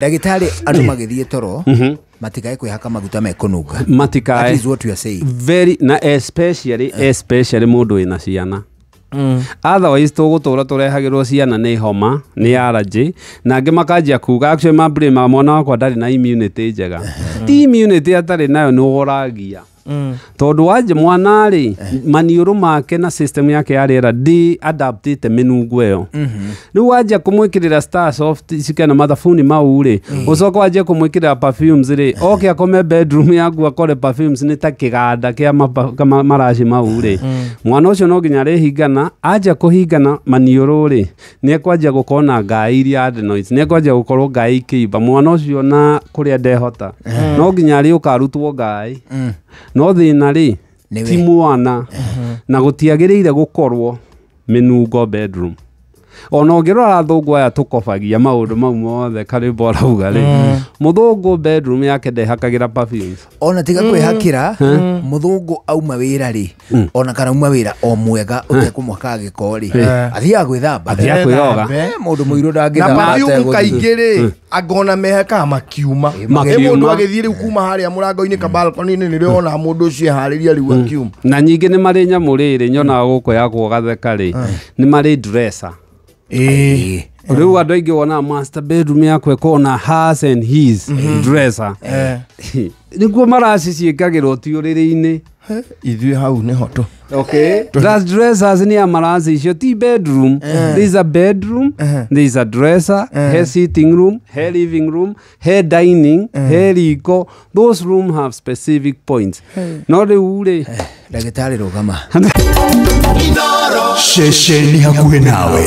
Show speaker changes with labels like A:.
A: Ndagĩtarĩ, andũ magĩthiĩ toro matikae kwĩhaka maguta mekũnunga. That
B: Matikae.
A: is what you are saying.
B: Very na especially mũndũ wĩna ciana. Otherwise tũgũtũra tũrehagĩrwo ciana nĩ homa, nĩ allergy, na angĩ makanjia kuga, actually ma blame mwana wakwa ndarĩ na immunity njega. Ti immunity atarĩ nayo, nĩ woragia tondũ wanje mwana rĩ, maniũrũ make na system yake ya rĩera ndĩ adaptĩte mĩnungo ĩyo. Rĩu wanjia kũmwĩkĩrĩra Star Soft cikena mathabuni mau rĩ, ũcoke wanjie kũmwĩkĩrĩra perfumes rĩ, oke akome bedroom yaku akore perfumes nĩ ta kĩganda kĩa maraci mau rĩ, mwana ũcio no nginya arĩhingana. Anjia kũhingana maniũrũ rĩ, nĩ ekwanjia gũkorwo na ngai iria adenoids, nĩ ekwanjia gũkorwo ngai ikĩimba mwana ũcio na kũrĩa ndehota, no nginya arĩũka arutwo ngai. No thĩna rĩ,
A: Nĩwe.
B: ti mwana na gũtiagĩrĩire gũkorwo mĩnungo bedroom. Ona ũngĩrora athũngũ aya tũkobagia maũndũ mau mothe karĩmbo arauga rĩ, mũthũngũ bedroom yake ndehakagĩra perfumes.
A: Ona tiga kwĩhakĩra, mũthũngũ auma wĩra rĩ, ona kana auma wĩra o mwega ũtekũmwaka gĩko rĩ, athiaga gwĩthamba.
B: Athiaga kwĩyoga.
A: Eh, mũndũ mũirũ
C: Na
A: ndangĩthamba
C: perfume
A: ategũthiĩ.
C: kaingĩ rĩ, angona mehekaga makiuma.
B: Makiuma.
C: Ĩ mũndũ agĩthiĩ rĩu kuma harĩa mũrango-inĩ ka balcony-inĩ, nĩrĩo onaga mũndũ ũcio eharĩria rĩu akiuma.
B: Na nyingĩ nĩ marĩ nyamũ rĩrĩ nyonaga gũkũ yakwo gatheka rĩ, nĩ marĩ dresser.
A: Ĩĩ.
B: Rĩu andũ aingĩ wonaga master bedroom yakwa ĩkorwo na hers and his dresser, nĩguo maraci ciĩkagĩrwo ti ũrĩrĩ-inĩ.
C: Ithuĩ hau nĩho tũ
B: Okay. That's dressers nĩ ya maraci icio, ti bedroom. There is a bedroom, there is a dresser, he sitting room, he living room, he dining, he riko. Those room have specific points. No rĩu rĩ,
A: Ndagĩtarĩ, rũgama.
D: Ceceni hakuhĩ nawe.